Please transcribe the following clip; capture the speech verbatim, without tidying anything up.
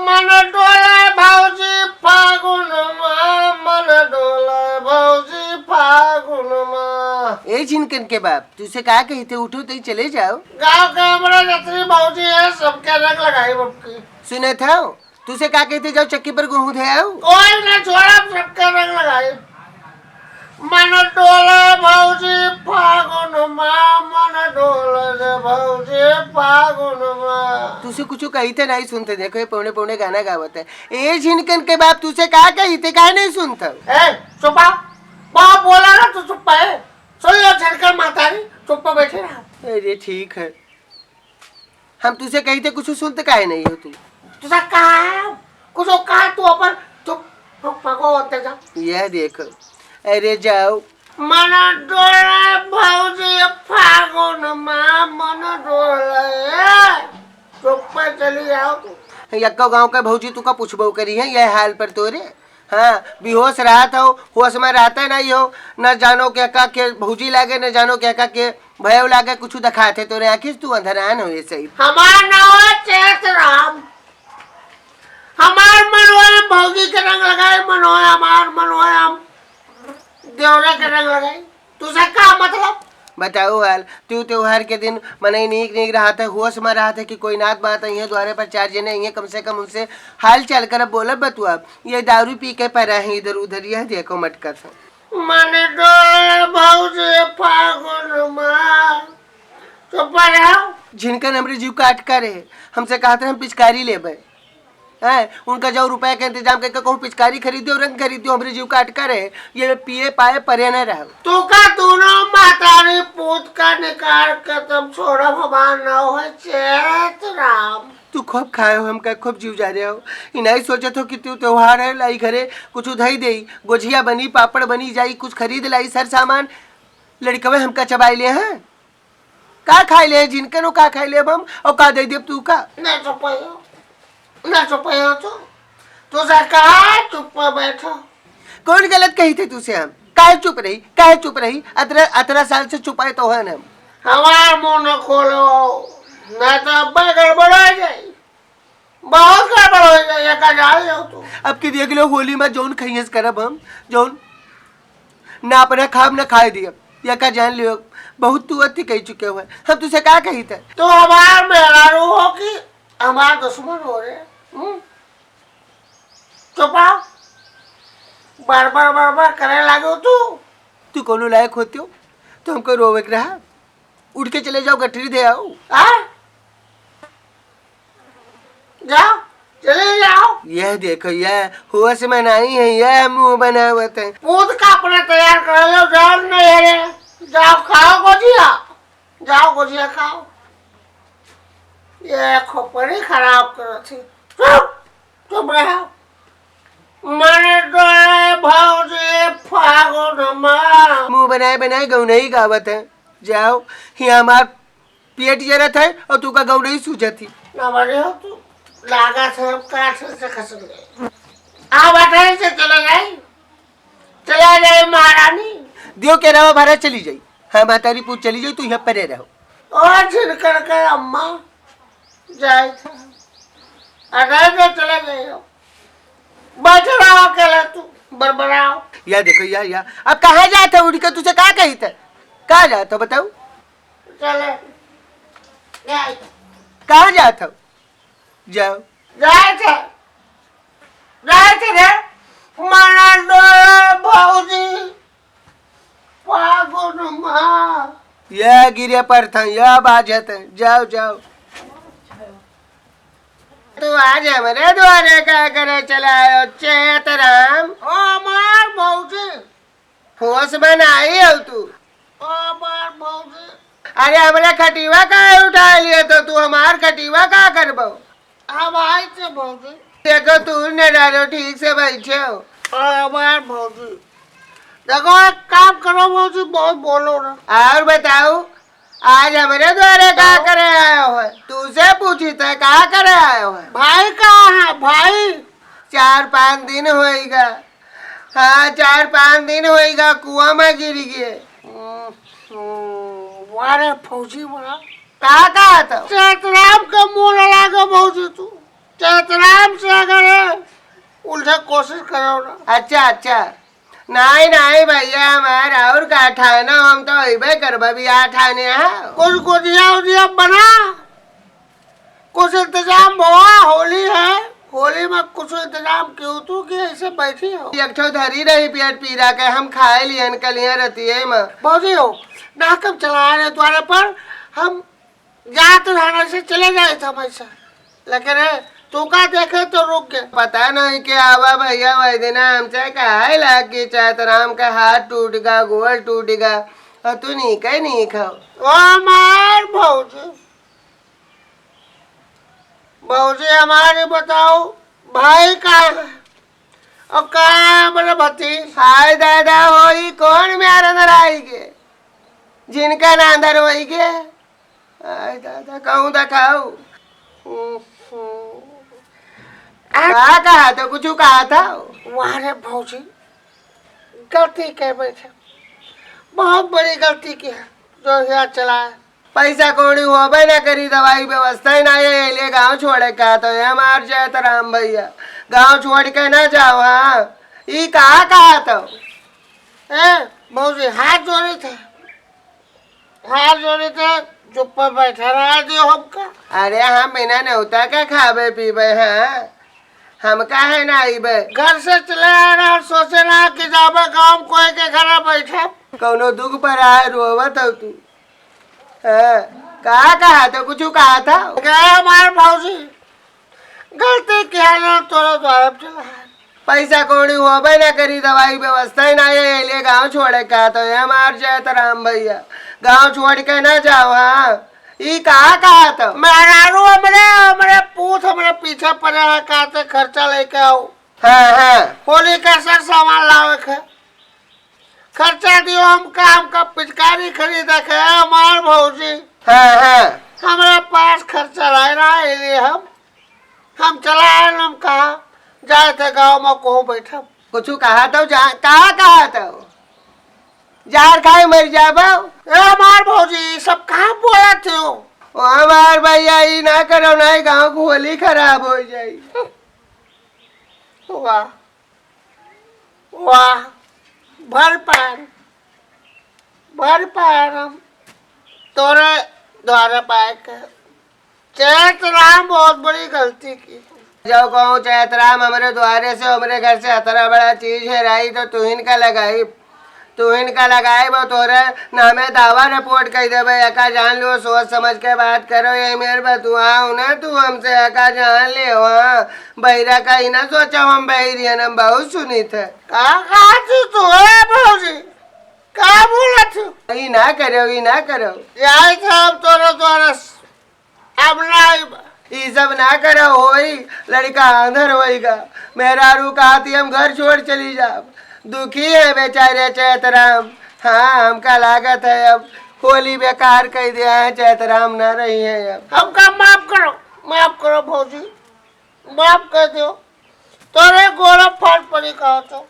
मन डोले भौजी फागुन मा, मन डोले भौजी फागुन मा। ए झिनकन के बाप, तुसे का कही थे, उठो तो चले जाओ। गाँव के हमरा जतनी भौजी है, सबके रंग लगाई बबकी। सुने था, तुसे का कही थे, जाओ चक्की पर गेहूं धे आओ। कोई ना छोड़ा, सबके रंग लगाई। मन डोले भौजी फागुन मा, मन डोले रे भौजी फागुन मा। तुसे कुछ कही थे नहीं सुनते, देखो ये पौने पौने गाना गावत है। ए झिनकन के बाप, तुसे का कही थे, काहे नहीं सुनत? ए, चुप आ। बाप बोला ना तो चुप है। सुन लो झिनकन मातारी, चुप बैठे रहा। अरे ठीक है। हम तुसे कही थे कुछ सुनत काहे नहीं हो तू? तुसा कहा है? कुछ कहा तू अपन चुप, चुप पको अंदर जा। यह देख, अरे जाओ। मन डोले भौजी फागुन मा, मन डोले। चुप पे चली जाओ तू। यक्को गाँव के भौजी तू का पूछबो करी है यह हाल पर तोरे? हाँ, बेहोश रहत हो, होश में रहते नहीं हो, न जानो के का के भौजी लागे, न जानो के का के भयो लागे, कुछ दिखाते तोरे आँखी से तू अंधरान हो ये सही। हमार नाव है चैत राम। हमार मन होए हम भौजी के रंग लगाए, मन होए हमार, मन होए हम देवरे के रंग लगाए। तुसे का मतलब? बताओ हाल, तू त्योहार के दिन मनई नीक नीक रहत है, होश में रहत है कि कोई नात बात आई है, द्वारे पर चार जने आई है, कम से कम उनसे हाल चाल करब, बोलब बतुआ। ये दारू पी के परा है इधर उधर, यह देखो मटकत है। मन डोले भौजी फागुन मा। चुप रहो। झिनकन हमरे जीव काट करे, हमसे कहत रहे हम पिचकारी लेबे। हैं, उनका जाओ रुपया के इंतजाम करके कहूँ पिचकारी खरीदियो, रंग खरीदियो, हमरे जीव काट करे। ये पिए पाए परे न रहो। तू का दोनों मातारी पूत का निकाल के तब छोड़ब हमार नाव है चैत राम। तू खूब खाए हो, हमका खूब जीव जा रहे हो। ई नहीं सोचत हो कि तू त्योहार है, लाई घरे कुछ धई देई, गोझिया बनी, पापड़ बनी जाई, कुछ खरीद लाई, सर सामान। लड़कवे हमका चबाई ले हैं। का खाई ले झिनकनो, का खाई ले हम, और का दे देब तू का? ना चुप हो, ना चुप हो तू। तू जा कहा चुप बैठो। कौन गलत कही थे तुसे हम? काहे चुप रही, काहे चुप रही? अतरा, अतरा साल से चुपाए तो है हम। हमार मुंह न खोलो, ना तो अब गड़बड़ हो जाई। बहुत गड़बड़ हो जाई, ये का जान लो तू। अब की देख लो, होली में जौन खइयस करब हम, जौन ना अपना खाब ना खाए दियब, ये का जान लियो। बहुत तू अति कह चुके हुए, हम तुसे का कही थे? तू हमार मेहरारू हो कि हमार दुश्मन हो रे? हम्म? चुप रहो। बड़बड़ बड़बड़ करे लागो तू। तू कोनो लायक होती हो तो हमको रोवे के रहा। उठ के चले जाओ, गठरी दे आओ। आ? जाओ, चले जाओ। यह देखो, यह होश में नहीं है, यह मुंह बनावत है। पूत का अपना तैयार कर लो, जाओ नहीं है रे। जाओ खाओ गोजिया, जाओ गोजिया खाओ। ये खोपड़ी खराब करत है। चुप, चुप रहो। मन डोले भौजी फागुन मा। मुंह बनाए बनाए गौनई गावत है। जाओ, हियाँ हमार पेट जरत है और तू का गौनई सूझत ही। ना बने हो तू, लागा से हम काठ से खसक गए। आ बटाई से चले जाई, चले जाई महारानी। दियो के रवा भरा चली जाई। हाँ, महतारी पूत चली जाई, तू यहाँ परे रहो। ओ झिनकन के अम्मा, जाए था। अरे तो चले जाइयो। बैठे रहो अकेले तू, बरबराओ। या देखो, या, या। अब कहाँ जात है उठ के? तुझे का कही थे? कहाँ जात हो बताओ? चले। जाए। कहाँ जात हो? जाओ। जाए थे। जाए थे रे। मना डोले भौजी। फागुन मा। या गिरे पर था, या बाजत है। जाओ, जाओ। तू आज हमरे द्वारे का करे चला आयो, चैतराम? ओ हमार भौजी। होश में नाही हो तू। ओ हमार भौजी। अरे, हमरे खटिवा का उठा लिए तो तू हमार खटिवा का करबो? अब आई थे भौजी। देखो, तू न डरो, ठीक से बैठे हो। और हमार भौजी, देखो, एक काम करो भौजी, बहुत बोलो ना। और बताओ, आज हमरे द्वारे का बताओ। करे आयो है? तुझसे पूछी थे, का करे आयो है? भाई कहाँ है, भाई? चार पाँच दिन होइगा। हाँ, चार पाँच दिन होइगा, कुआं में गिर गए। हम्म, वाह रे फौजी बड़ा। का कहत हो? चैतराम के मोह न लागे भौजी तू। चैतराम से कोशिश करो ना। अच्छा, अच्छा। नाहीं, नाहीं भइया, हमार और का ठाना, हम तो अइबे करबे बियाह ठाने, हाँ। कुछ गुजिया उजिया बना, कुछ इंतजाम भवा, होली है, होली में कुछ इंतजाम कियो तू कि ऐसे बैठी हो। एक ठो धरी रही पेट पीरा के, हम खाए लिहन कलिया रतिये में। भौजी हो, नाकम चलाए रहे द्वारे पर, हम जात रहना से चले जाए थे हमेशा, लेकिन तू का देखे तो रुक गए। पता नहीं के आवा भइया, वही दिन हमसे कहे लाग कि चैतराम का हाथ टूट गा, गोड़ टूट गा, और तू नीके नीक हो। ओ हमार भौजी, भौजी हमारी बताओ, भाई कहाँ है? और कहाँ है मेरे भतीज? हाय दादा हो, ई कौन म्यार अंदर आई गे, जिनका ना अंदर होई गे? हाय दादा, कहूँ देखाऊ। हम्म। का कहा तो, कुछ कहा था? वाह रे भौजी, गलती के बैठे, बहुत बड़ी गलती की है जो यहाँ चला है। पैसा कौड़ी होबे ना करी, दवाई व्यवस्था ही ना है, ले गाँव छोड़े का तो ये हमार चैतराम भइया, गाँव छोड़ के ना जाओ। हाँ, ई कहा कहा तो? ए भौजी, हाथ जोड़े थे, हाथ जोड़े थे, चुप पर बैठा रहा दियो हमका। अरे हम बिना नेवता के खाबे पीबे हैं, हम काहे ना अइबे? घर से चले आ रहा, सोचे रहा कि जाबे गाँव कोई के घर बैठे। कौनो दुख पर आए रोवत हो तू? हाँ, कहा कहा तो कुछ कहा था? गए हमार भौजी, गलती किया ना, तोरा द्वारा चला है। पैसा कौड़ी होबे ना करी, दवाई व्यवस्था ही ना है, ले गाँव छोड़े का तो ये हमार चैतराम भइया, गाँव छोड़ के ना जाओ। हाँ, ई कहा कहा तो? मेहरारू हमरे, हमरे पूत हमरे पीछे पड़े है, कहते खर्चा लेके आओ। हाँ, हाँ। होली का सर सामान लावे के। खर्चा दियो, हम काम का पिचकारी खरीदे के, हमार भौजी। हाँ, हाँ। हमरा पास खर्चा रहे ना, ये हम, हम चला आए, हम कहा जाए थे गाँव में कहूँ बैठब। कुछ कहा तो जा, कहा, कहा तो? जार खाए मर जाबो। ए हमार भौजी, ई सब कहाँ बोलत हो? ओ हमार भइया, ई ना करो, ना ई गाँव को होली खराब हो जाई। वाह, वाह, भर पार, भर पार हम तोरे द्वारा पाए के। चैतराम बहुत बड़ी गलती की। जब कहूँ चैतराम हमरे द्वारे से, हमरे घर से अतरा बड़ा चीज हेराई तो तुहिन का लगाई, तुहिन का लगाई, वो तोरे नामे दावा रिपोर्ट कर देबे। एका जान लो, सोच समझ के बात करो, ये मेरे बतुआ हो ना, तू हमसे एका जान ले हो। हाँ, बहिरा का ही ना सोचो, हम बहिरियन, हम बहुत सुनी थे। का कहा थी तू, ए भौजी? का बोला थी? ई ना करो, ई ना करो। यही था अब तोरे द्वारा अब ना आइब। ई सब ना करो, होई लड़का आंधर होइगा। मेहरारू कहती हम घर छोड़ चली जाब। दुखी है बेचारे चैतराम। हाँ, हमका लागत है अब होली बेकार कर दिया है, चैतराम ना रही है अब। हमका माफ करो, माफ करो भौजी, माफ कर दो। तोरे गोड़ा फाट पड़ी कहा तो।